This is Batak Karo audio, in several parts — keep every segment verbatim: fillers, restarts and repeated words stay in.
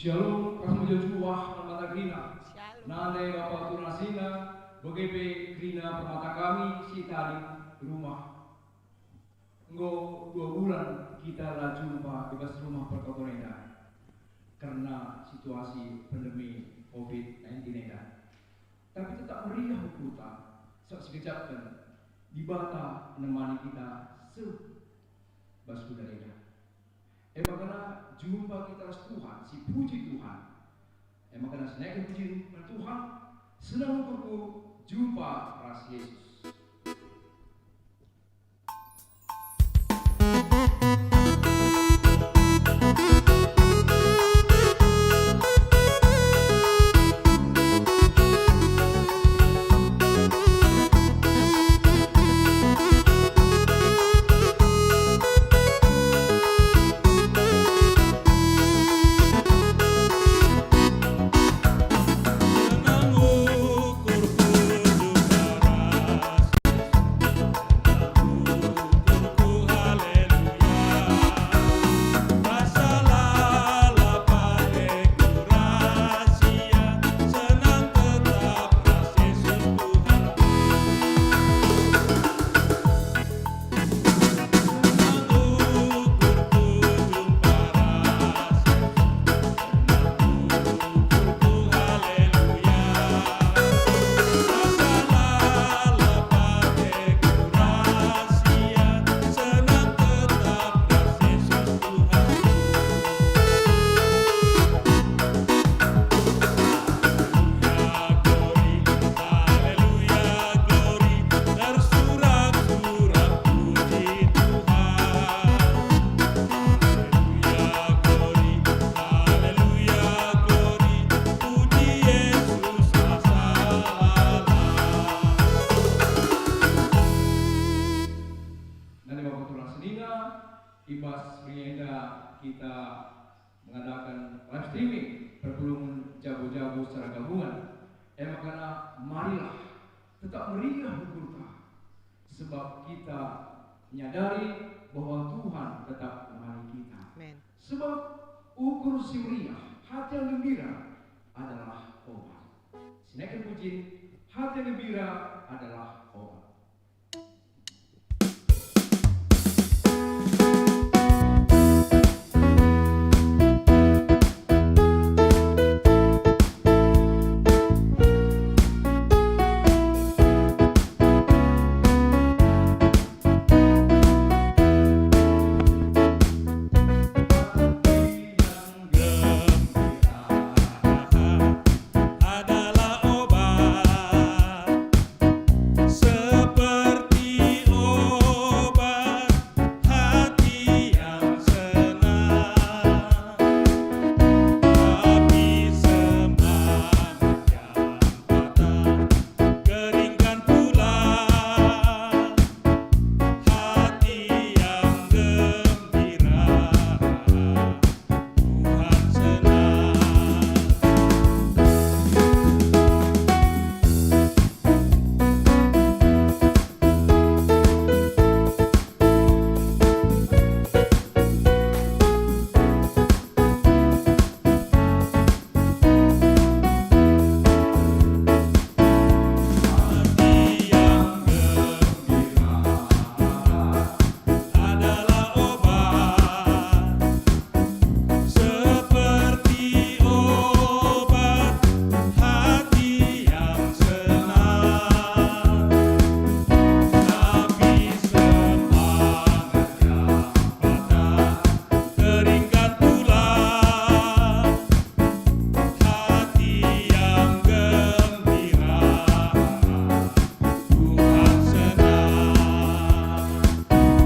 Shalom, rahmat mejuah-juah man banta kerina. Shalom. Nande bapa turang senina, bage pe kerina permata kami si tading rumah. Enggo dua bulan kita la jumpa i bas rumah pertoton enda kerna situasi pandemi covid nineteen enda. Tapi tetap meriah ukurta, sabap sikecapken Dibata nemani kita seh bas kuda enda. E maka jumpa kita ras Tuhan, sipuji Tuhan. E maka sinaken puji man Tuhan, senang ukurku jumpa ras Yesus. Nande bapa turang senina, i bas berngi enda kita mengadakan live streaming perpulungen jabu-jabu secara gabungan. E maka marilah tetap meriah ukurta, sebab kita menyadari bahwa Tuhan tetap nemani kita. Amin. Sebab ukur si meriah, hati yang gembira adalah obat. Sinaken pujin, hati yang gembira adalah obat. Adalah obat, seperti obat hati yang senang, tapi semangat yang patah keringkan pula. Hati yang gembira, Tuhan senang. Hati yang gembira adalah obat, seperti obat hati yang senang. Tapi semangat yang patah keringkan pula. Hati yang gembira, Tuhan senang.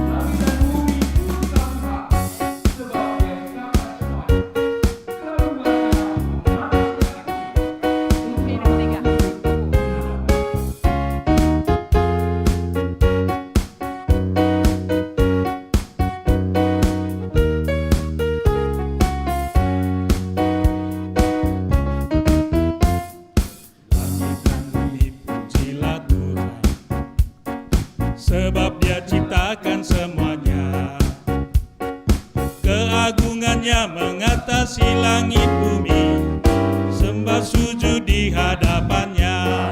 Langit dan bumi turut terharu, sebab Dia menciptakan semuanya. Kelaluannya memanaskan hati. Langit dan bumi, pujilah Tuhan, sebab Dia ciptakan semuanya. Keagungan-Nya mengatas si langit bumi, sembah sujud di hadapan-Nya.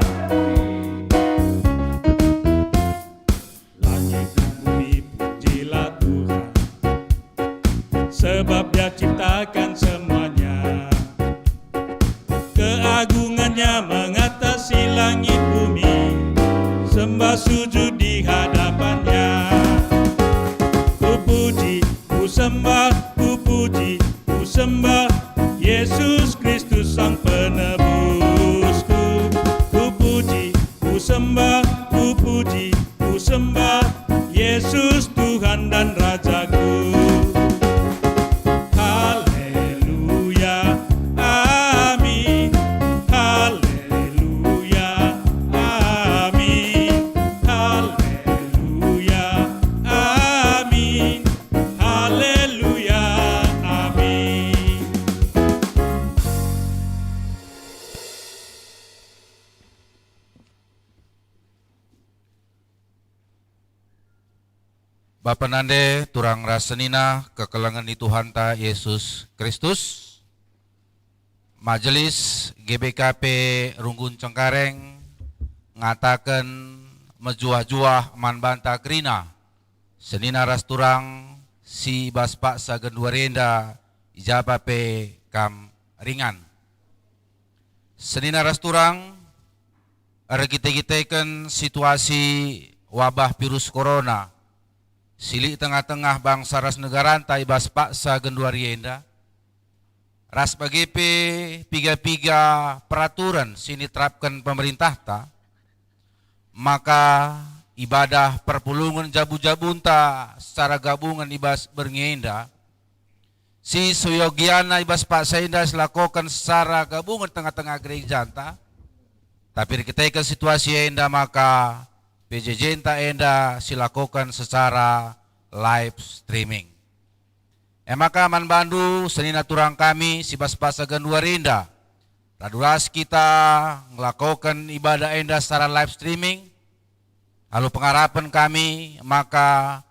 Langit dan bumi, pujilah Tuhan, sebab Dia ciptakan semuanya. Keagungan-Nya mengatasi langit bumi, sembah sujud di hadapan-Nya. Ku puji, ku sembah, ku puji, ku sembah Yesus Kristus Sang Penebusku. Ku puji, ku sembah, ku puji, ku sembah Yesus Tuhan dan Rajaku. Haleluya, amin. Haleluya, amin. Haleluya, amin. Haleluya, amin. Bapa nande, turang ras senina kekelengen ni Tuhanta Yesus Kristus, Majelis G B K P Runggun Cengkareng ngataken mejuah-juah man banta kerina, senina ras turang si bas paksa genduari enda, i ja pa pe kam ringan. Senina ras turang, erkite-kiteken situasi wabah virus corona si lit tengah-tengah bangsa ras negaranta i bas paksa genduari enda, ras bage pe piga-piga peraturen si niterapken pemerintahta, maka ibadah perpulungen jabu-jabunta secara gabungen i bas berngi enda, si seyogiana i bas paksa enda silakoken secara gabungen tengah-tengah gerejanta, tapi erkiteken situasi enda maka P J J-nta enda silakoken secara live streaming. E maka man bandu senina turang kami si bas paksa genduari enda, radu ras kita ngelakoken ibadah enda secara live streaming. Alu pengarapen kami maka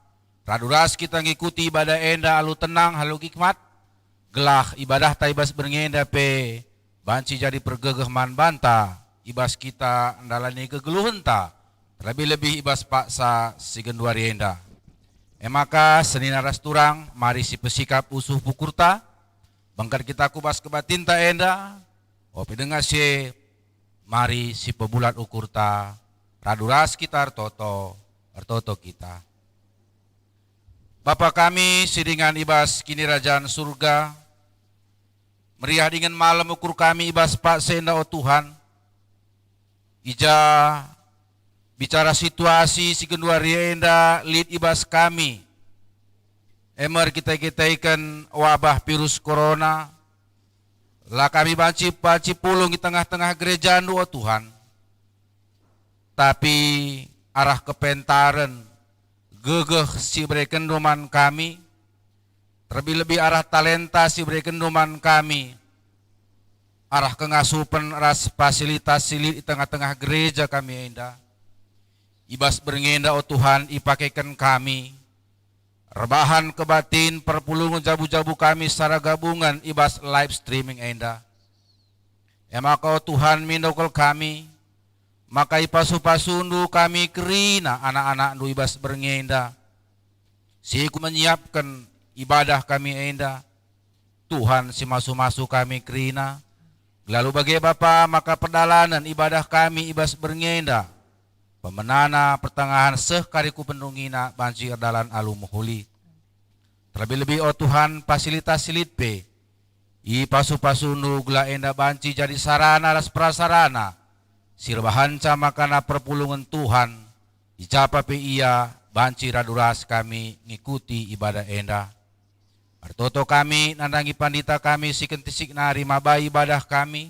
radu ras kita ngikuti ibadah enda alu tenang, alu hikmat, gelah ibadahta i bas berngi enda pe banci jadi pergegeh man banta i bas kita ndalani kegeluhenta, terlebih-lebih i bas paksa si genduari enda. E maka senina ras turang, mari sipesikap usuh pukurta, bengket kita ku bas kebatinta enda, ope denga si e, mari sipebulat ukurta, radu ras kita ertoto, ertoto kita. Bapa kami si ringan i bas Kinirajan Surga, meriah dingen malem ukur kami i bas paksa enda, o Tuhan. I ja bicara situasi si genduari enda lit i bas kami, e me erkite-kiteken wabah virus corona, la kami banci, banci pulung i tengah-tengah gerejaNdu, o Tuhan. Tapi arah kepentaren, gegeh si iberekenNdu man kami, terlebih-lebih arah talenta si iberekenNdu man kami, arah kengasupen ras fasilitas si lit i tengah-tengah gereja kami enda, i bas berngi enda, o Tuhan, ipakeken kami erbahan kebatin perpulungen jabu-jabu kami secara gabungen i bas live streaming enda. E maka, o Tuhan, mindo kal kami, maka ipasu-pasuNdu kami kerina anak-anakNdu i bas berngi enda, si ku menyiapken ibadah kami enda. Tuhan si masu-masu kami kerina, gelalu bage Bapa maka perdalanen ibadah kami i bas berngi enda, pemenana pertengahen seh kari ku pendungina banci erdalan alu mehuli. Terlebih-lebih, o Tuhan, fasilitas si lit pe ipasu-pasuNdu gelah enda banci jadi sarana ras prasarana si erbahanca maka perpulungen Tuhan, i ja pa pe ia, banci radu ras kami ngikuti ibadah enda. Ertoto kami nandangi pandita kami si kentisik nari mabai ibadah kami,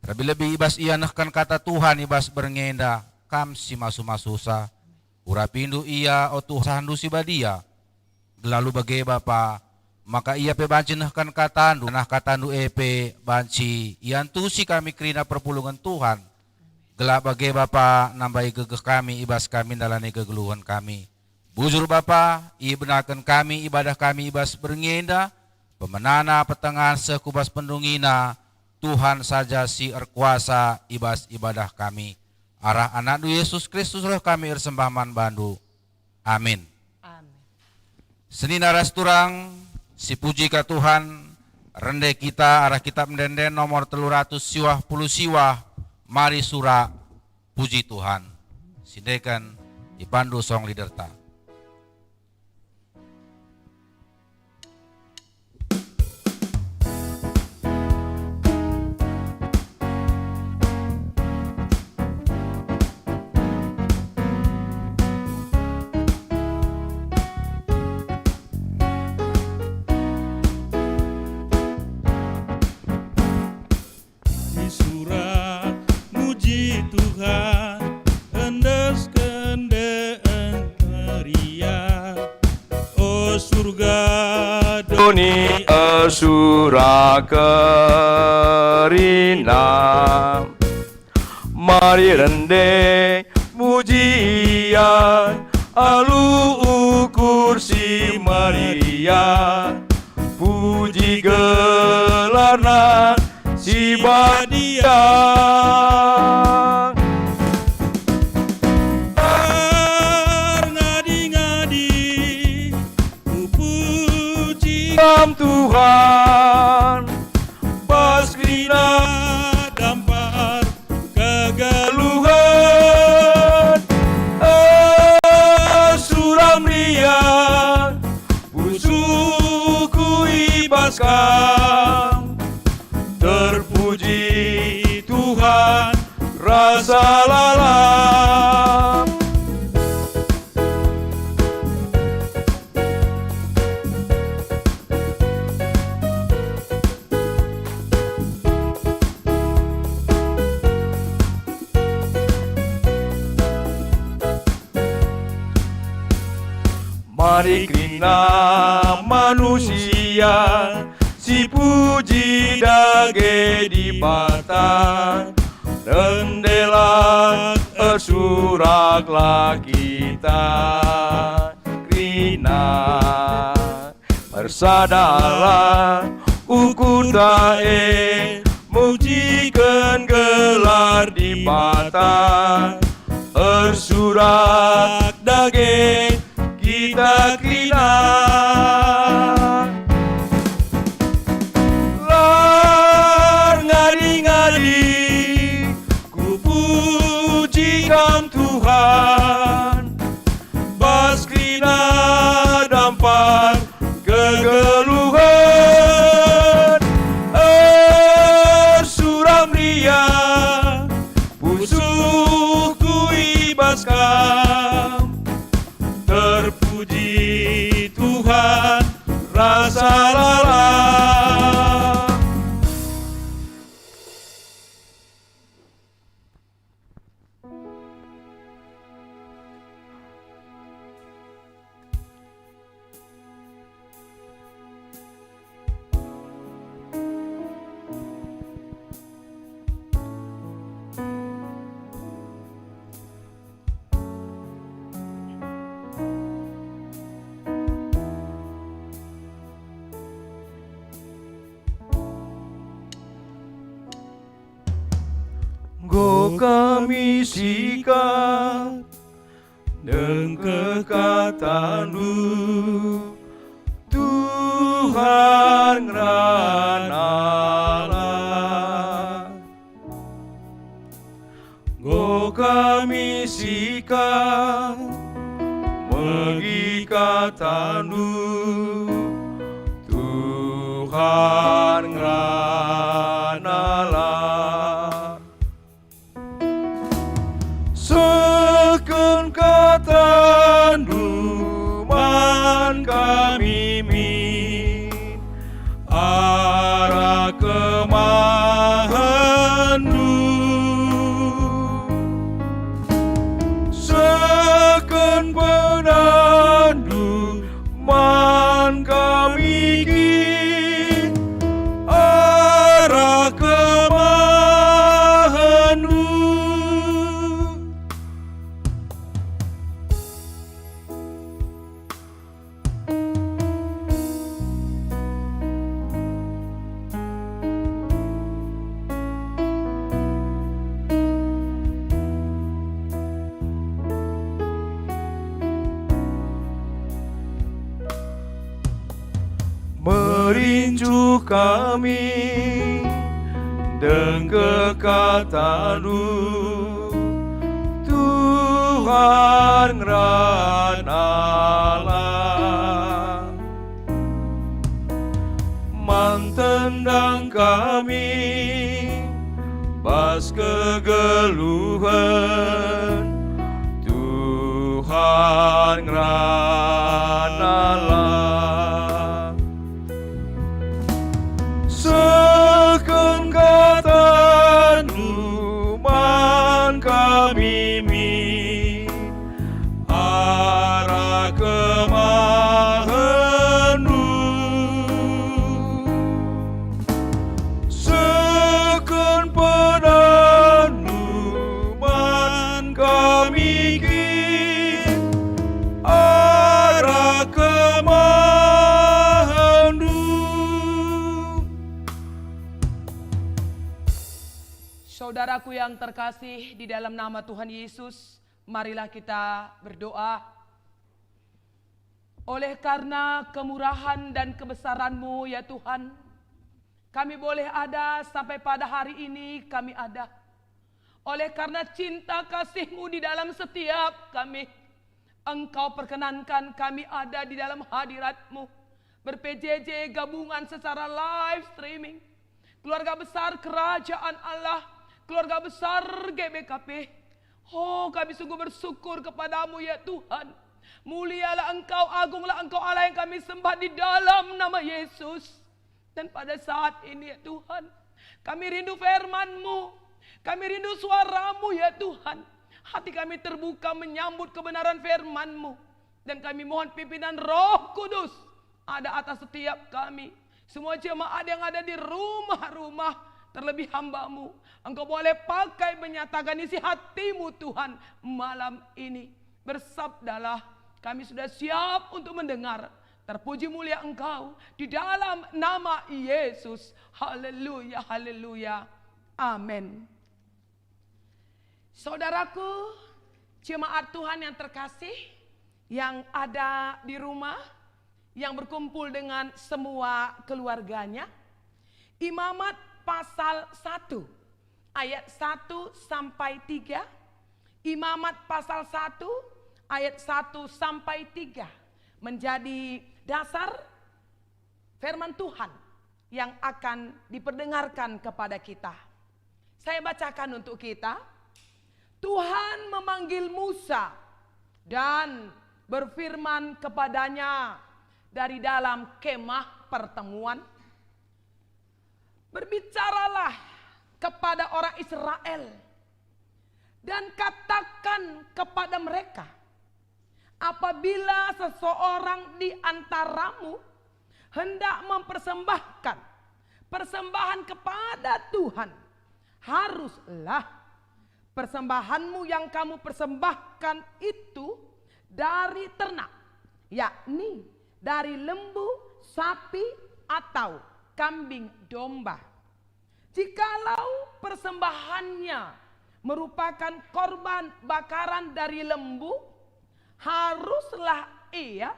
terlebih-lebih i bas ia nehken kata Tuhan i bas berngi enda, Kam si masu-masusa. UrapiNdu ia, o Tuhan, sahndu si badia. Gelalu bage Bapa, maka ia pe banci nehken kataNdu, janah kataNdu e pe banci iantusi kami kerina perpulungen Tuhan, gelah bage Bapa nambai gegeh kami i bas kami ndalani kegeluhen kami. Bujur Bapa, ibenaken kami ibadah kami i bas berngi enda, pemenana, petengahen seh ku bas pendungina, Tuhan saja si erkuasa i bas ibadah kami. Arah AnakNdu Yesus Kristus reh kami ersembah man baNdu. Amin. Amin. Senina ras turang, sipuji ka Tuhan, rende kita arah Kitab Ende-enden nomor telu ratus siwah puluh siwah, mari sura, puji Tuhan. Sindeken ipandu song leaderta. Sura muji Tuhan, endesken deen meriah. O surga, doni ersura kerina. Mari rende muji Ia alu ukur si meriah. Puji gelarNa si badia. Erngadi-ngadi kupuji Kam, Tuhan, bas kerina dampar kegeluhen. Ersura meriah pusuhku i bas Kam. Terpuji Tuhan rasa lalap. Mari kerina manusia sipuji dage Dibata, rendelah, ersuraklah kita kerina. Ersadalah ukurta e, mujiken gelar Dibata. Ersurak dage kita kerina. Erngadi-ngadi kupuji Kam, Tuhan, bas kerina dampar kegeluhen. Ersura meriah pusuhku i bas Kam. Terpuji Tuhan rasa lalap. Enggo kami sikap nengkeh kataNdu, Tuhan ngerana Allah. Enggo kami sikap megi kataNdu, Tuhan ngerana Allah. Sehken kataNdu man kami min, arah kemahenNdu. Sehken pedanNdu man kami kin, arah kemahenNdu. Rincu kami dengke kataNdu, Tuhan ngerana Allah. Man tendang kami bas kegeluhen, Tuhan ngerana Allah. Sehken kataNdu man kami min arah kemahenNdu. Sehken pedaNdu man kami kin arah kemahenNdu. Saudaraku yang terkasih di dalam nama Tuhan Yesus, marilah kita berdoa. Oleh karena kemurahan dan kebesaran-Mu, ya Tuhan, kami boleh ada sampai pada hari ini kami ada. Oleh karena cinta kasih-Mu di dalam setiap kami, Engkau perkenankan kami ada di dalam hadirat-Mu, ber-P J J gabungan secara live streaming, keluarga besar Kerajaan Allah, keluarga besar G B K P. Oh, kami sungguh bersyukur kepada-Mu, ya Tuhan. Mulialah Engkau, agunglah Engkau, Allah yang kami sembah di dalam nama Yesus. Dan pada saat ini, ya Tuhan, kami rindu firman-Mu, kami rindu suara-Mu, ya Tuhan. Hati kami terbuka menyambut kebenaran firman-Mu. Dan kami mohon pimpinan Roh Kudus ada atas setiap kami. Semua jemaat yang ada di rumah-rumah, terlebih hamba-Mu, Engkau boleh pakai menyatakan isi hati-Mu, Tuhan, malam ini. Bersabdalah, kami sudah siap untuk mendengar. Terpuji mulia Engkau di dalam nama Yesus. Haleluya, haleluya. Amin. Saudaraku, jemaat Tuhan yang terkasih, yang ada di rumah, yang berkumpul dengan semua keluarganya, Imamat pasal satu ayat satu sampai tiga, Imamat pasal satu ayat satu sampai tiga menjadi dasar firman Tuhan yang akan diperdengarkan kepada kita. Saya bacakan untuk kita. Tuhan memanggil Musa dan berfirman kepadanya dari dalam kemah pertemuan, "Berbicaralah kepada orang Israel dan katakan kepada mereka, 'Apabila seseorang di antaramu hendak mempersembahkan persembahan kepada Tuhan, haruslah persembahanmu yang kamu persembahkan itu dari ternak, yakni dari lembu, sapi, atau kambing domba. Jikalau persembahannya merupakan korban bakaran dari lembu, haruslah ia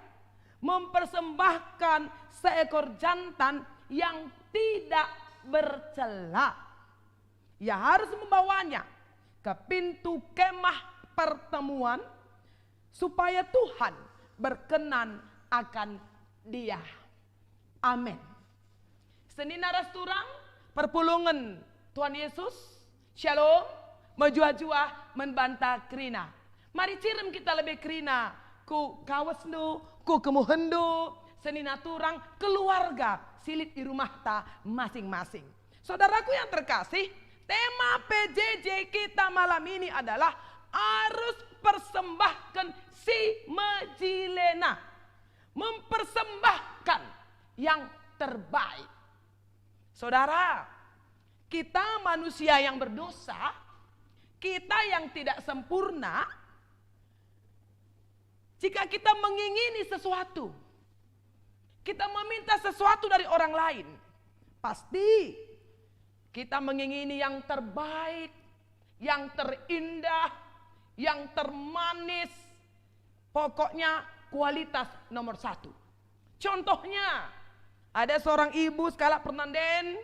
mempersembahkan seekor jantan yang tidak bercela. Ia harus membawanya ke pintu kemah pertemuan, supaya Tuhan berkenan akan dia.'" Amin. Senina ras turang, perpulungen Tuhan Yesus, Shalom, mejuah-juah man banta kerina. Mari cirem kita lebe kerina ku kawesndu, ku kemuhenndu, senina turang, keluarga si lit i rumahta masing-masing. Saudaraku yang terkasih, tema P J J kita malam ini adalah arus persembahken si mejilena. Mempersembahkan yang terbaik. Saudara, kita manusia yang berdosa, kita yang tidak sempurna, jika kita mengingini sesuatu, kita meminta sesuatu dari orang lain, pasti kita mengingini yang terbaik, yang terindah, yang termanis, pokoknya kualitas nomor satu. Contohnya, Ada seorang ibu sekalak pernanden,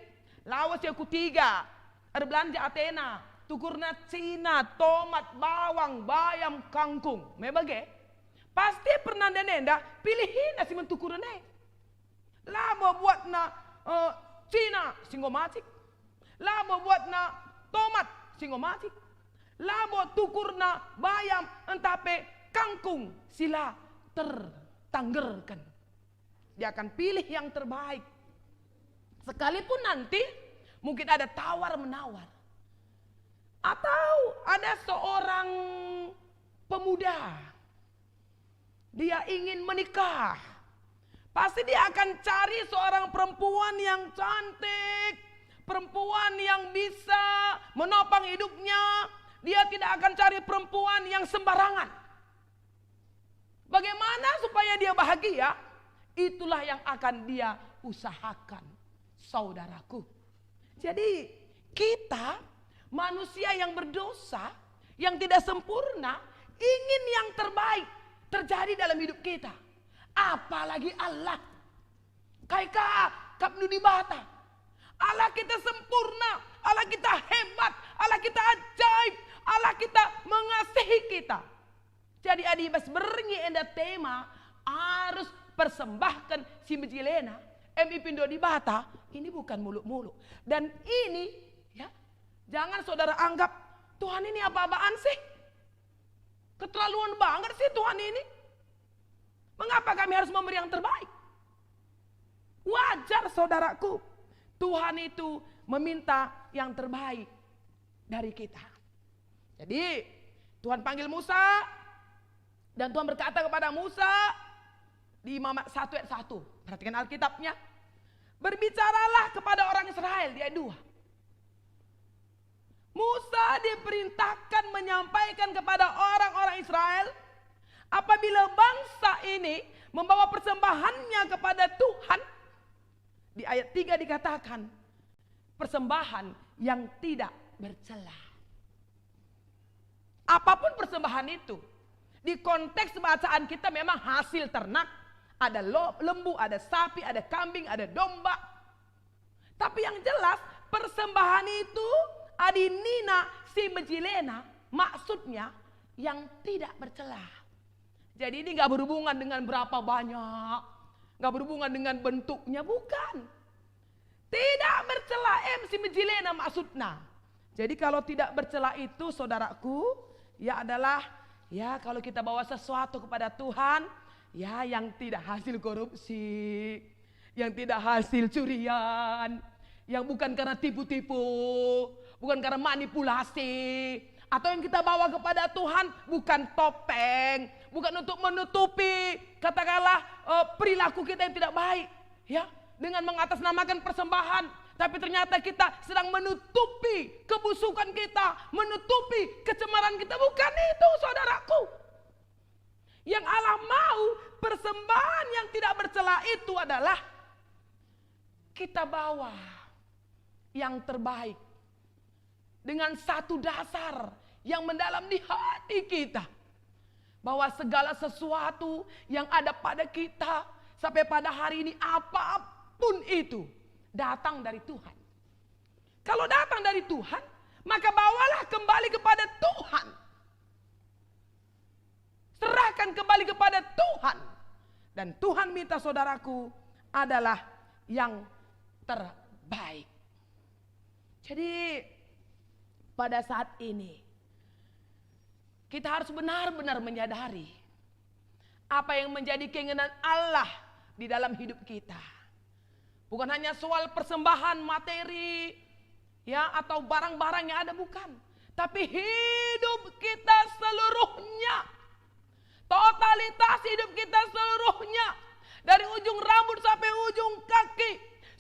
lawes ia ku Tiga, erbelanja atena, tukurna cina, tomat, bawang, bayam, kangkung. Me bage? Pasti pernanden enda pilihina si man tukurna e. Labo buatna, eh, cina si enggo macik. Labo buatna tomat si enggo macik. Labo tukurna bayam ntah pe kangkung si la tertanggerken. Dia akan pilih yang terbaik. Sekalipun nanti mungkin ada tawar-menawar. Atau ada seorang pemuda, dia ingin menikah. Pasti dia akan cari seorang perempuan yang cantik, perempuan yang bisa menopang hidupnya. Dia tidak akan cari perempuan yang sembarangan. Bagaimana supaya dia bahagia? Itulah yang akan dia usahakan, saudaraku. Jadi, kita manusia yang berdosa, yang tidak sempurna, ingin yang terbaik terjadi dalam hidup kita. Apalagi Allah. Kai ka kap nu Dibata. Allah kita sempurna, Allah kita hebat, Allah kita ajaib, Allah kita mengasihi kita. Jadi adi bas berngi enda tema arus persembahken si mejilena, em ipindo Dibata, ini bukan muluk-muluk. Dan ini, ya, jangan saudara anggap, "Tuhan ini apa-apaan sih? Keterlaluan banget sih Tuhan ini. Mengapa kami harus memberi yang terbaik?" Wajar, saudaraku. Tuhan itu meminta yang terbaik dari kita. Jadi, Tuhan panggil Musa, dan Tuhan berkata kepada Musa di Imamat satu ayat satu. Perhatikan Alkitabnya. "Berbicaralah kepada orang Israel," di ayat dua. Musa diperintahkan menyampaikan kepada orang-orang Israel, apabila bangsa ini membawa persembahannya kepada Tuhan, di ayat tiga dikatakan, persembahan yang tidak bercela. Apapun persembahan itu, di konteks bacaan kita memang hasil ternak, ada lo-, lembu, ada sapi, ada kambing, ada domba. Tapi yang jelas, persembahan itu adi nina si mejilena, maksudnya yang tidak bercela. Jadi ini nggak berhubungan dengan berapa banyak, nggak berhubungan dengan bentuknya, bukan. Tidak bercela em si mejilena maksudna. Jadi kalau tidak bercela itu, saudaraku, ya adalah, ya, kalau kita bawa sesuatu kepada Tuhan, ya, yang tidak hasil korupsi, yang tidak hasil curian, yang bukan karena tipu-tipu, bukan karena manipulasi, atau yang kita bawa kepada Tuhan bukan topeng, bukan untuk menutupi, katakanlah, eh, perilaku kita yang tidak baik, ya, dengan mengatasnamakan persembahan, tapi ternyata kita sedang menutupi kebusukan kita, menutupi kecemaran kita. Bukan itu, saudaraku. Yang Allah mau, persembahan yang tidak bercela itu adalah kita bawa yang terbaik dengan satu dasar yang mendalam di hati kita, bahwa segala sesuatu yang ada pada kita sampai pada hari ini, apapun itu, datang dari Tuhan. Kalau datang dari Tuhan, maka bawalah kembali kepada Tuhan. Serahkan kembali kepada Tuhan. Dan Tuhan minta, saudaraku, adalah yang terbaik. Jadi, pada saat ini, kita harus benar-benar menyadari apa yang menjadi keinginan Allah di dalam hidup kita. Bukan hanya soal persembahan materi, ya, atau barang-barang yang ada, bukan. Tapi hidup kita seluruhnya, totalitas hidup kita seluruhnya, dari ujung rambut sampai ujung kaki,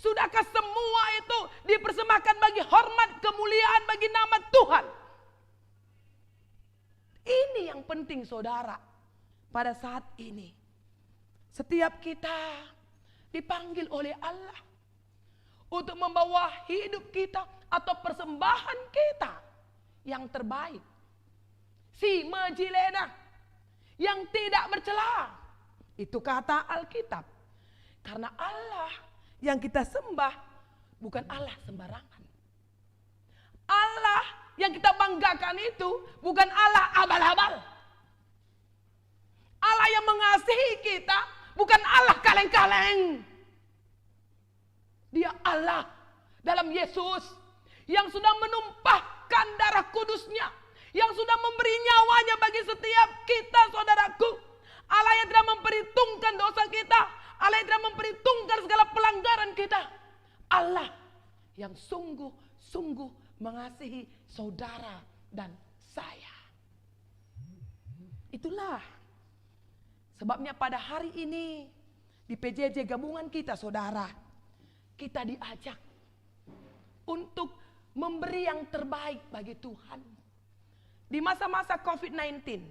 sudahkah semua itu dipersembahkan bagi hormat, kemuliaan bagi nama Tuhan? Ini yang penting, saudara, pada saat ini. Setiap kita dipanggil oleh Allah untuk membawa hidup kita atau persembahan kita yang terbaik. Si mejilena, yang tidak bercela. Itu kata Alkitab. Karena Allah Yang kita sembah bukan Allah sembarangan. Allah yang kita banggakan itu bukan Allah abal-abal. Allah yang mengasihi kita bukan Allah kaleng-kaleng. Dia Allah dalam Yesus yang sudah menumpahkan darah kudusnya, yang sudah memberi nyawanya bagi setiap kita, saudaraku. Allah yang tidak memperhitungkan dosa kita, Allah yang tidak memperhitungkan segala pelanggaran kita. Allah yang sungguh-sungguh mengasihi saudara dan saya. Itulah sebabnya pada hari ini di P J J gabungan kita, saudara, kita diajak untuk memberi yang terbaik bagi Tuhan. Di masa-masa covid sembilan belas,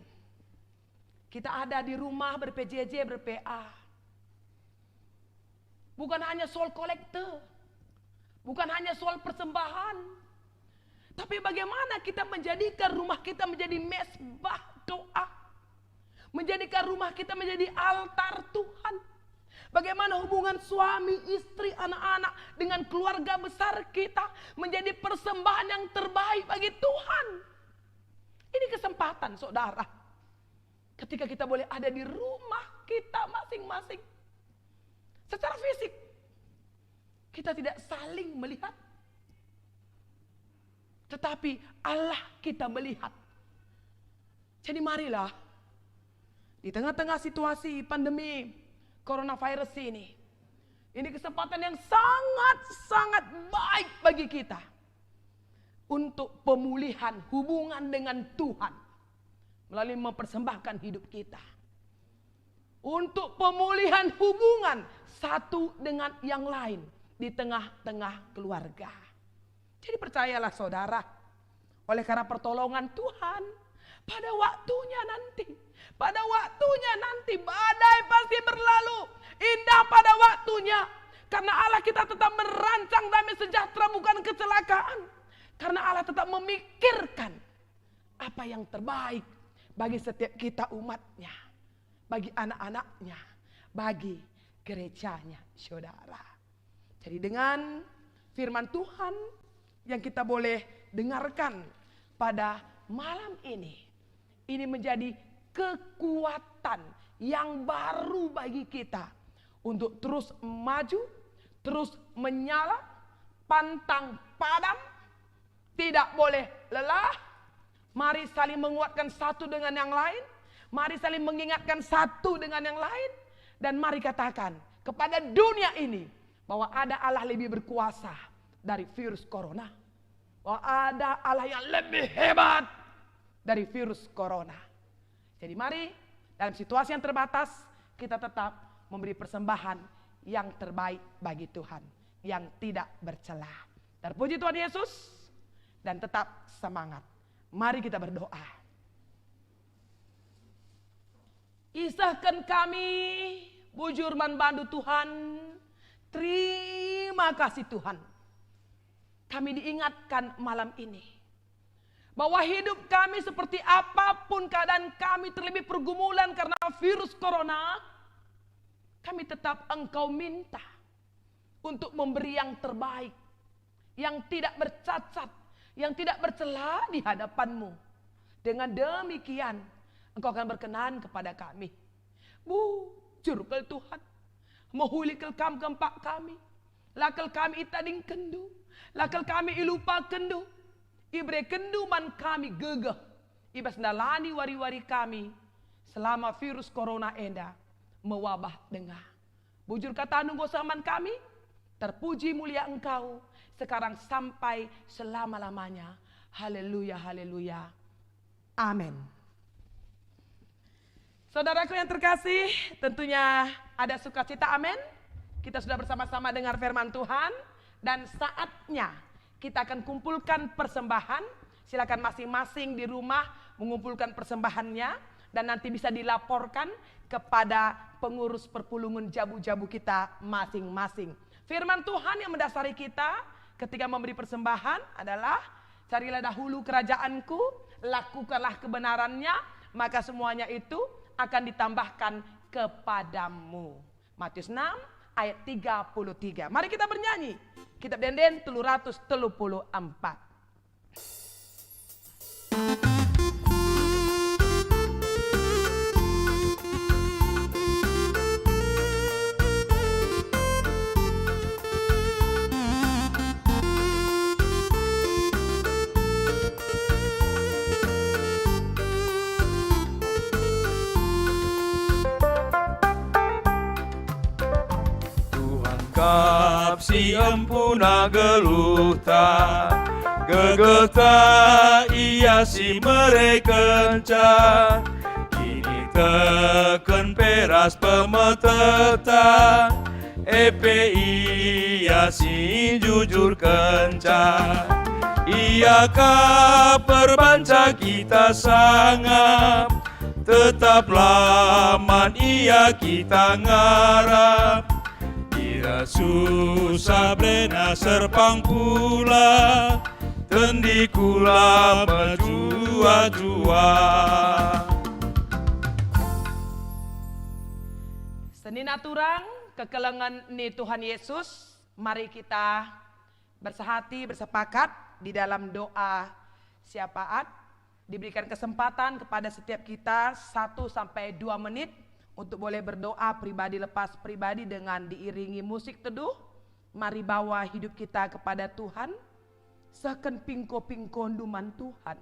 kita ada di rumah ber-P J J, ber-P A. Bukan hanya soal kolekte, bukan hanya soal persembahan, tapi bagaimana kita menjadikan rumah kita menjadi mesbah doa, menjadikan rumah kita menjadi altar Tuhan. Bagaimana hubungan suami, istri, anak-anak dengan keluarga besar kita menjadi persembahan yang terbaik bagi Tuhan. Ini kesempatan, saudara. Ketika kita boleh ada di rumah kita masing-masing. Secara fisik, kita tidak saling melihat. Tetapi Allah kita melihat. Jadi marilah, di tengah-tengah situasi pandemi coronavirus ini, ini kesempatan yang sangat-sangat baik bagi kita untuk pemulihan hubungan dengan Tuhan melalui mempersembahkan hidup kita. Untuk pemulihan hubungan satu dengan yang lain di tengah-tengah keluarga. Jadi percayalah saudara, oleh karena pertolongan Tuhan, pada waktunya nanti, pada waktunya nanti badai pasti berlalu, indah pada waktunya. Karena Allah kita tetap merancang damai sejahtera, bukan kecelakaan. Karena Allah tetap memikirkan apa yang terbaik bagi setiap kita umatnya, bagi anak-anaknya, bagi gerejanya, saudara. Jadi dengan firman Tuhan yang kita boleh dengarkan pada malam ini, ini menjadi kekuatan yang baru bagi kita untuk terus maju, terus menyala, pantang padam, tidak boleh lelah. Mari saling menguatkan satu dengan yang lain. Mari saling mengingatkan satu dengan yang lain. Dan mari katakan kepada dunia ini bahwa ada Allah lebih berkuasa dari virus corona. Bahwa ada Allah yang lebih hebat dari virus corona. Jadi mari, dalam situasi yang terbatas, kita tetap memberi persembahan yang terbaik bagi Tuhan, yang tidak bercela. Terpuji Tuhan Yesus, dan tetap semangat. Mari kita berdoa. Isehken kami bujur man bandu Tuhan, terima kasih Tuhan. Kami diingatkan malam ini bahwa hidup kami seperti apapun keadaan kami, terlebih pergumulan karena virus corona, kami tetap Engkau minta untuk memberi yang terbaik, yang tidak bercacat, yang tidak bercela di hadapan-Mu. Dengan demikian, Engkau akan berkenan kepada kami. Bujur kal Tuhan, mehuli kal Kam kempak kami. La kal kami itadingkenNdu, la kal kami ilupakenndu. IberekenNdu man kami gegeh i bas ndalani wari-wari kami selama virus corona enda mewabah denga. Bujur kataNdu enggo seh man kami, terpuji mulia Engkau, sekarang sampai selama-lamanya. Haleluya, haleluya. Amin. Saudaraku yang terkasih, tentunya ada sukacita, amin. Kita sudah bersama-sama dengar firman Tuhan, dan saatnya kita akan kumpulkan persembahan. Silakan masing-masing di rumah mengumpulkan persembahannya, dan nanti bisa dilaporkan kepada pengurus perpulungen jabu-jabu kita masing-masing. Firman Tuhan yang mendasari kita ketika memberi persembahan adalah, "Carilah dahulu kerajaan-Ku, lakukanlah kebenarannya, maka semuanya itu akan ditambahkan kepadamu." Matius enam ayat tiga puluh tiga. Mari kita bernyanyi. Kitab Ende-enden telu ratus telu puluh empat. Tuhan kap si empuna geluhta, gegehta Ia si merekenca. Kiniteken pe ras pemeteta, e pe Ia si njujurkenca. Ia kap perbanca kita sangap, tetaplah man Ia kita ngarap. Ira susah berena serpang kula, tendikula mejuah-juah. Senina turang kekelengen ni Tuhan Yesus, mari kita bersehati, bersepakat di dalam doa syafaat. Diberikan kesempatan kepada setiap kita satu sampai dua menit untuk boleh berdoa pribadi lepas pribadi dengan diiringi musik teduh. Mari bawa hidup kita kepada Tuhan, sehken pingko-pingkondu man Tuhan.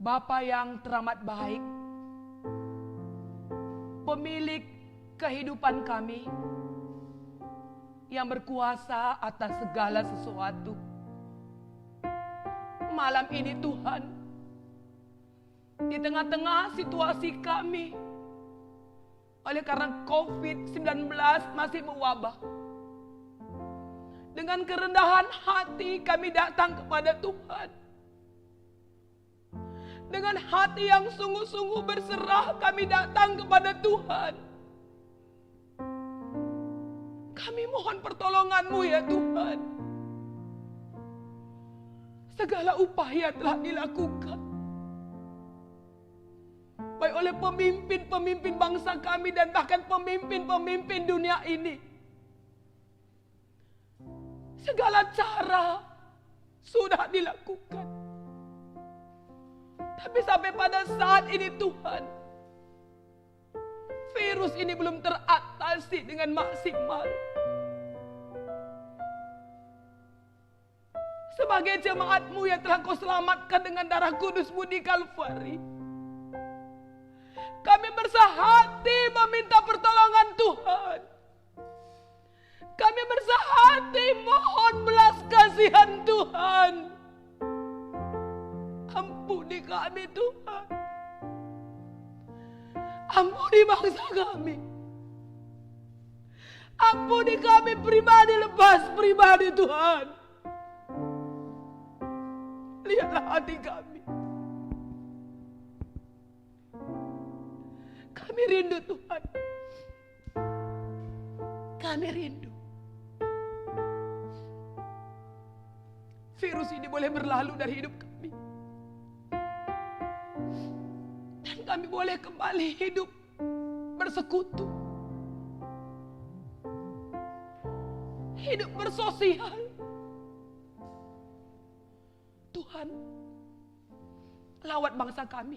Bapa yang teramat baik, pemilik kehidupan kami, yang berkuasa atas segala sesuatu. Malam ini, Tuhan, di tengah-tengah situasi kami, oleh karena covid sembilan belas masih mewabah, dengan kerendahan hati kami datang kepada Tuhan. Dengan hati yang sungguh-sungguh berserah kami datang kepada Tuhan. Kami mohon pertolongan-Mu, ya Tuhan. Segala upaya telah dilakukan, baik oleh pemimpin-pemimpin bangsa kami dan bahkan pemimpin-pemimpin dunia ini. Segala cara sudah dilakukan. Tapi sampai pada saat ini, Tuhan, virus ini belum teratasi dengan maksimal. Sebagai jemaat-Mu yang telah Kau selamatkan dengan darah kudus-Mu di Kalvari, kami bersehati meminta pertolongan Tuhan. Kami bersehati mohon belas kasihan Tuhan. Ampuni kami, Tuhan. Ampuni bangsa kami. Ampuni kami pribadi lepas pribadi, Tuhan. Lihatlah hati kami. Kami rindu, Tuhan. Kami rindu virus ini boleh berlalu dari hidup kami, dan kami boleh kembali hidup bersekutu, hidup bersosial. Tuhan, lawat bangsa kami.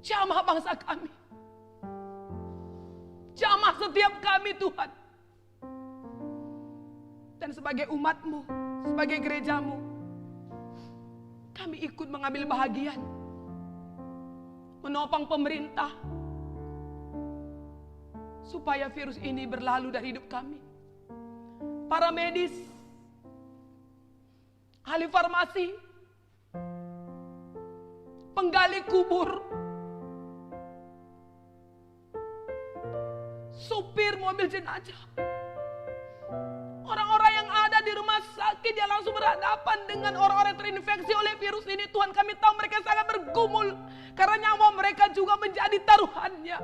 Jamah bangsa kami. Jamah setiap kami, Tuhan. Dan sebagai umat-Mu, sebagai gereja-Mu, kami ikut mengambil bahagian, menopang pemerintah, supaya virus ini berlalu dari hidup kami. Para medis, ahli farmasi, penggali kubur, supir mobil jenazah, orang-orang yang ada di rumah sakit yang langsung berhadapan dengan orang-orang yang terinfeksi oleh virus ini, Tuhan, kami tahu mereka sangat bergumul karena nyawa mereka juga menjadi taruhannya.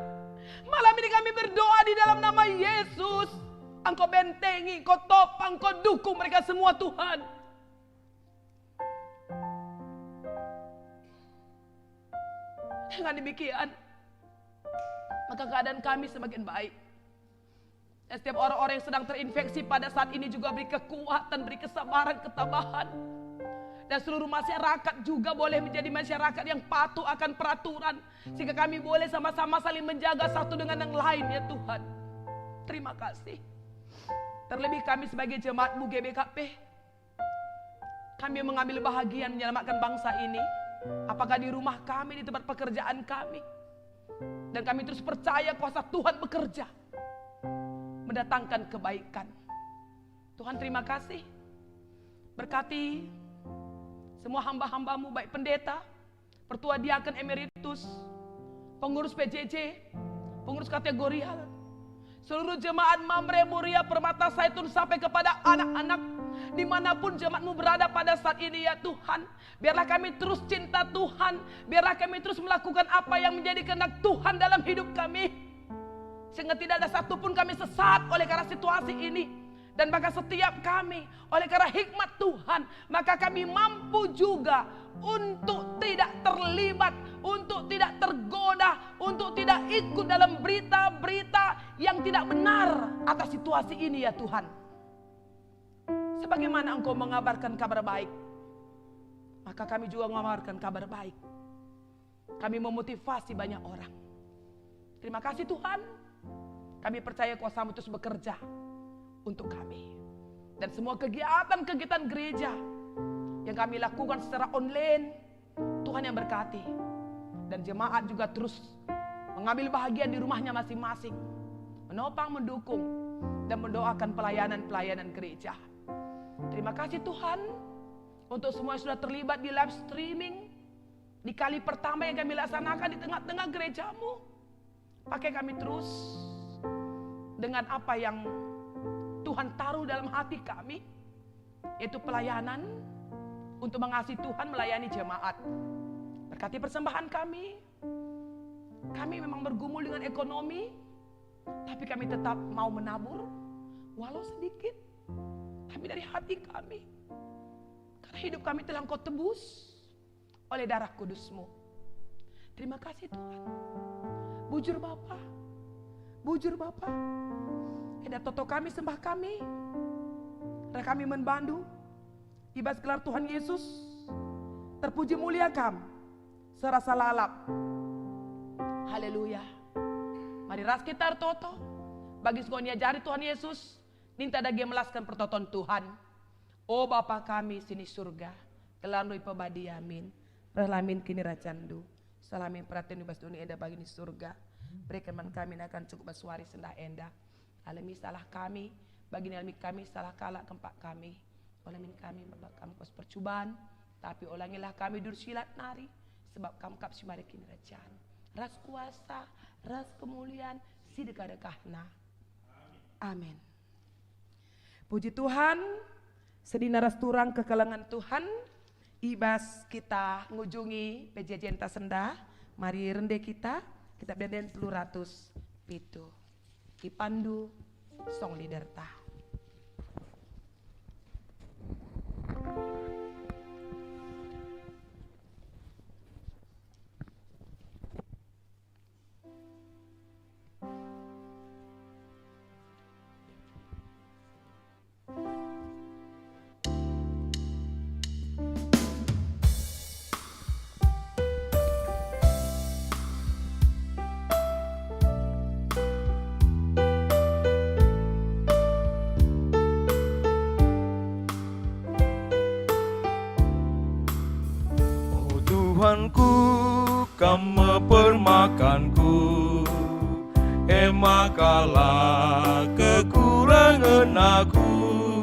Malam ini kami berdoa di dalam nama Yesus. Engkau bentengi, Engkau topang, Engkau dukung mereka semua, Tuhan. Dengan demikian, maka keadaan kami semakin baik. Dan setiap orang-orang yang sedang terinfeksi pada saat ini juga beri kekuatan, beri kesabaran, ketabahan. Dan seluruh masyarakat juga boleh menjadi masyarakat yang patuh akan peraturan, sehingga kami boleh sama-sama saling menjaga satu dengan yang lain, ya Tuhan. Terima kasih. Terlebih kami sebagai jemaat-Mu G B K P, kami mengambil bahagian menyelamatkan bangsa ini, apakah di rumah kami, di tempat pekerjaan kami. Dan kami terus percaya kuasa Tuhan bekerja, mendatangkan kebaikan. Tuhan, terima kasih. Berkati semua hamba-hamba-Mu, baik pendeta, pertua diaken emeritus, pengurus P J J, pengurus kategorial, seluruh jemaat Mamre Moria Permata Saitun sampai kepada anak-anak, dimanapun jemaat-Mu berada pada saat ini, ya Tuhan. Biarlah kami terus cinta Tuhan, biarlah kami terus melakukan apa yang menjadi kehendak Tuhan dalam hidup kami. Sehingga tidak ada satu pun kami sesat oleh karena situasi ini. Dan maka setiap kami, oleh karena hikmat Tuhan, maka kami mampu juga untuk tidak terlibat, untuk tidak tergoda, untuk tidak ikut dalam berita-berita yang tidak benar atas situasi ini, ya Tuhan. Sebagaimana Engkau mengabarkan kabar baik, maka kami juga mengabarkan kabar baik. Kami memotivasi banyak orang. Terima kasih, Tuhan. Kami percaya kuasa-Mu terus bekerja untuk kami. Dan semua kegiatan-kegiatan gereja yang kami lakukan secara online, Tuhan yang berkati. Dan jemaat juga terus mengambil bahagian di rumahnya masing-masing, menopang, mendukung, dan mendoakan pelayanan-pelayanan gereja. Terima kasih, Tuhan, untuk semua yang sudah terlibat di live streaming, di kali pertama yang kami laksanakan di tengah-tengah gereja-Mu. Pakai kami terus dengan apa yang Tuhan taruh dalam hati kami, yaitu pelayanan untuk mengasihi Tuhan, melayani jemaat. Berkati persembahan kami. Kami memang bergumul dengan ekonomi, tapi kami tetap mau menabur, walau sedikit, tapi dari hati kami. Karena hidup kami telah Engkau tebus oleh darah kudus-Mu. Terima kasih, Tuhan. Bujur Bapa, bujur Bapa. Enda toto kami, sembah kami, reh kami man bandu, i bas gelar Tuhan Yesus. Terpuji mulia Kam serasa lalap. Haleluya. Mari ras kita ertoto bagi si enggo iajari Tuhan Yesus, ninta dage melasken pertoton Tuhan. O Bapa kami si ni Surga, gelarNdu ipebadia min, rehlah min kinirajanNdu, sehlah min peratenNdu i bas doni enda bagi ni Surga. Beriken man kami nakan cukup bas wari sendah enda. Alemi salah kami, bagi nalemi kami salah kalak kempak kami. Ola min kami maba kam kuas percuban, tapi olangilah kami dursilat nari, sebab Kam kap si mari kinirajan, ras kuasa, ras kemulian, si dekah-dekahna. Amin. Puji Tuhan, sedina ras turang kekelengen Tuhan, i bas kita ngujungi P J J-nta sendah, mari rende kita, Kitab Ende-enden telu ratus pitu. Ipandu song leader-ta. permakanku, e maka la kekurangen aku.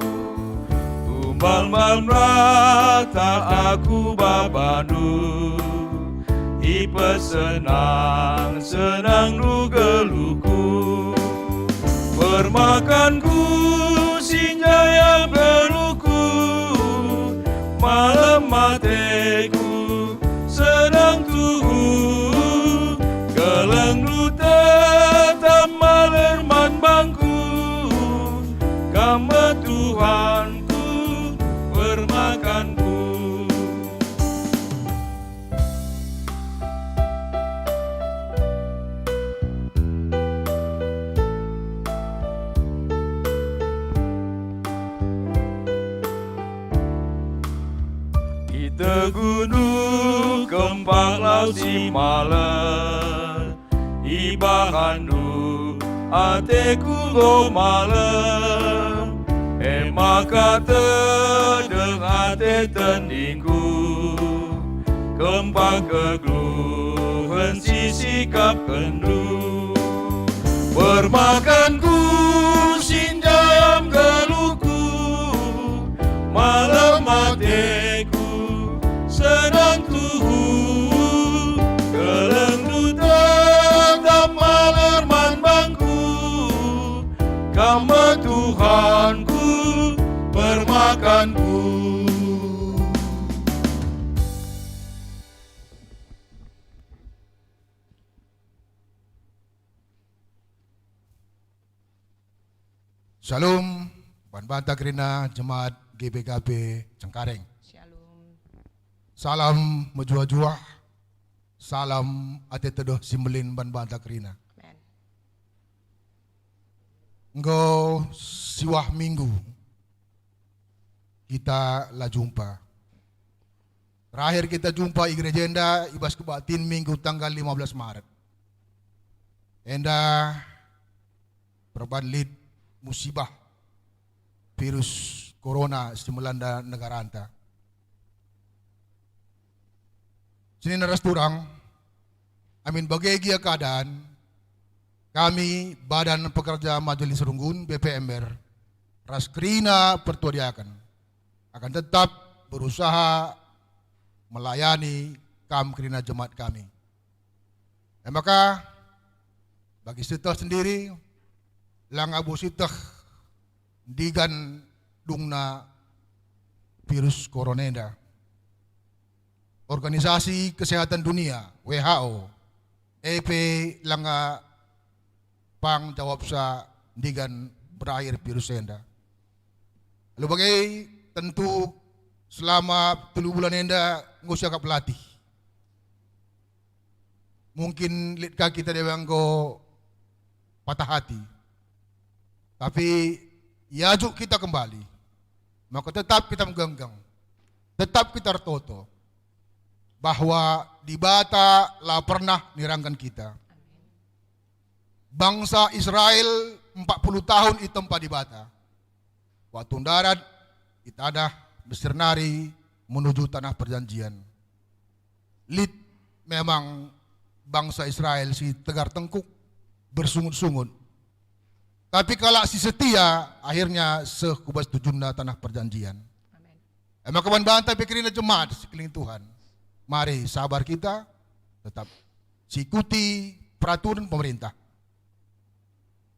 Umbal-mbal merata aku ba bandu, ipesenang-senangndu geluhku. Permakanku si njai geluhku, malem ateku senang tuhu. Kelengndu tetap maler man bangku, Kam me Tuhanku, permakanku. Iteguhndu kempak lau si maler, ibahanndu ateku enggo malem, e maka tedeh ate tendingku, kempak kegeluhen si sikapkenndu. Permakanku si njai geluhku, malem ateku senang tuhu. Kelengndu tetap maler man bangku, Kam me Tuhanku, permakanku. Shalom, ban banta kerina jemaat G B K P Cengkareng. Shalom. Salam mejuah-juah, salam ate tedeh si mbelin ban banta kerina. Amen. Enggo siwah minggu kita la jumpa. Terakhir kita jumpa i gereja enda i bas kebaktin minggu tanggal lima belas Maret. Enda perban lit musibah virus corona si melanda negaranta. Senina ras turang, amin bage gia keadaan, kami Badan Pekerja Majelis Runggun B P M R ras kerina pertua diaken akan tetap berusaha melayani kam kerina jemaat kami. E maka, bagi sieteh sendiri, langa labo sieteh ndigan dungna virus corona enda. Organisasi Kesehatan Dunia, W H O, e pe langa pang jawabsa ndigan berakhir virus enda. Alu bage, tentu selama telu bulan enda enggo siakap latih. Mungkin lit ka kita deba enggo patah hati. Tapi iajuk kita kembali, maka tetap kita megenggeng, tetap kita ertoto bahwa Dibata la pernah nirangken kita. Bangsa Israel empat puluh tahun itempa Dibata. Waktu ndarat i tanah Mesir nari menuju tanah perjanjian. Lit memang bangsa Israel si tegar tengkuk, bersungut-sungut. Tapi kalak si setia akhirnya seh ku bas tujunna tanah perjanjian. Amin. E maka ban banta pe kerina jemaat sekeliling Tuhan, mari sabar kita, tetap siikuti peraturan pemerintah.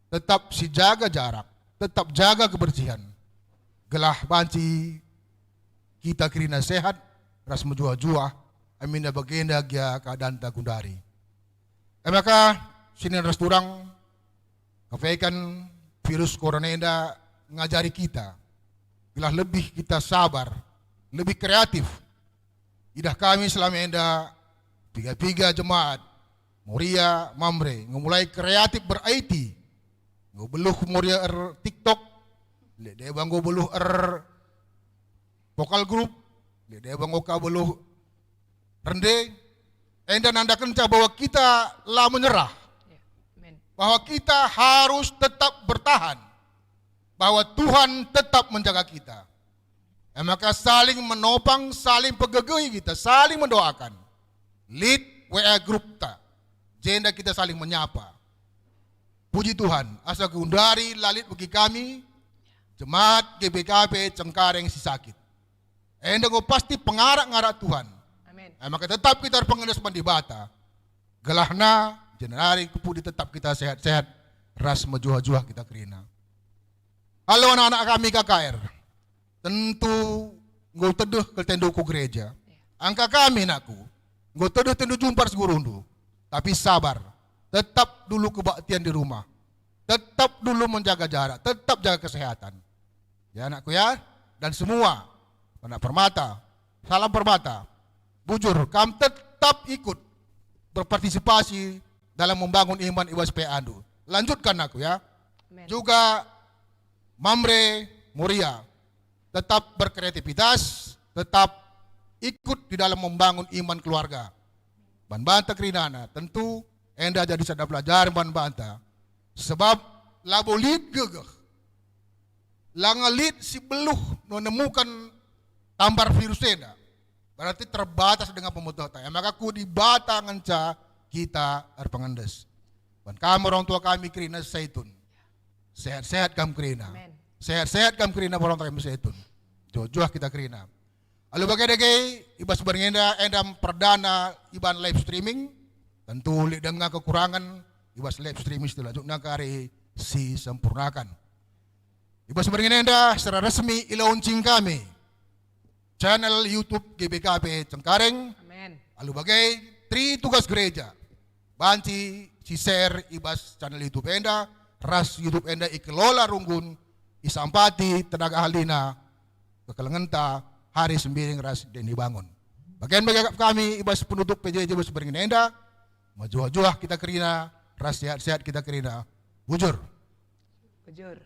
Tetap sijaga jarak, tetap jaga kebersihan, gelah banci kita kerina sehat ras mejuah-juah, aminna bagenda gia keadanta gundari. E maka, senina ras turang, kepeken virus corona enda ngajari kita, gelah lebih kita sabar, lebih kreatif, Idah kami selama enda, piga-piga jemaat, Moria, Mamre, enggo mulai kreatif ber-I T. Enggo beluh Moria er-TikTok, lit deba enggo beluh er-vocal group, lit deba enggo ka beluh rende. Enda nandakenca bahwa kita la menyerah, Ya, amin. bahwa kita harus tetap bertahan, bahwa Tuhan tetap menjaga kita. E maka saling menopang, saling pegegehi kita, saling mendoakan. Lit W A grupta, Jenda kita saling menyapa. Puji Tuhan, asa genduari la lit bagi kami, jemaat G B K P Cengkareng si sakit. Enda enggo pasti pengarak-ngarak Tuhan. Amin. E maka tetap kita erpengendes man Dibata. Gelahna, jenari ku pudi tetap kita sehat-sehat, ras mejuah-juah kita kerina. Halo anak-anak kami K K R, tentu enggo tedeh keltendu ku gereja. Angka kami, nakku, enggo tedeh tendu jumpa ras gurundu. Tapi sabar, tetap dulu kebaktian di rumah. Tetap dulu menjaga jarak, tetap jaga kesehatan. Ya, anakku ya, dan semua, anak Permata, salam Permata. Bujur, kam tetap ikut berpartisipasi dalam membangun iman i bas P A ndu. Lanjutkan, anakku ya. Amin. Juga Mamre, Moria, tetap berkreativitas, tetap ikut di dalam membangun iman keluarga. Man banta kerinana, tentu enda jadi sada pelajaran man banta. Sebab labo lit gegeh, langa lit si beluh menemukan tambar virus enda, berarti terbatas dengan pemetehta. E maka ku Dibata ngenca kita erpengendes. Ban kam orang tua kami kerina Zaitun. Sehat-sehat kam kerina. Amin. Sehat-sehat kam kerina orang tua kami Zaitun. Juah-juah kita kerina. Alu bage dage, i bas berngi enda, enda perdana iban live streaming. Tentu lit denga kekurangan i bas live streaming selanjutna kari si sempurnakan. I bas berngi enda secara resmi i-launching kami channel YouTube G B K P Cengkareng. Amin. Alu bage, tri tugas gereja banci si-share i bas channel YouTube enda, ras YouTube enda ikelola runggun, isampati tenaga ahlina, kekelengenta, Hari Sembiring ras Deni Bangun. Bagian bagi kami i bas penutup P J J bas berngi enda, mejuah-juah kita kerina, ras sehat-sehat kita kerina. Bujur. Bujur.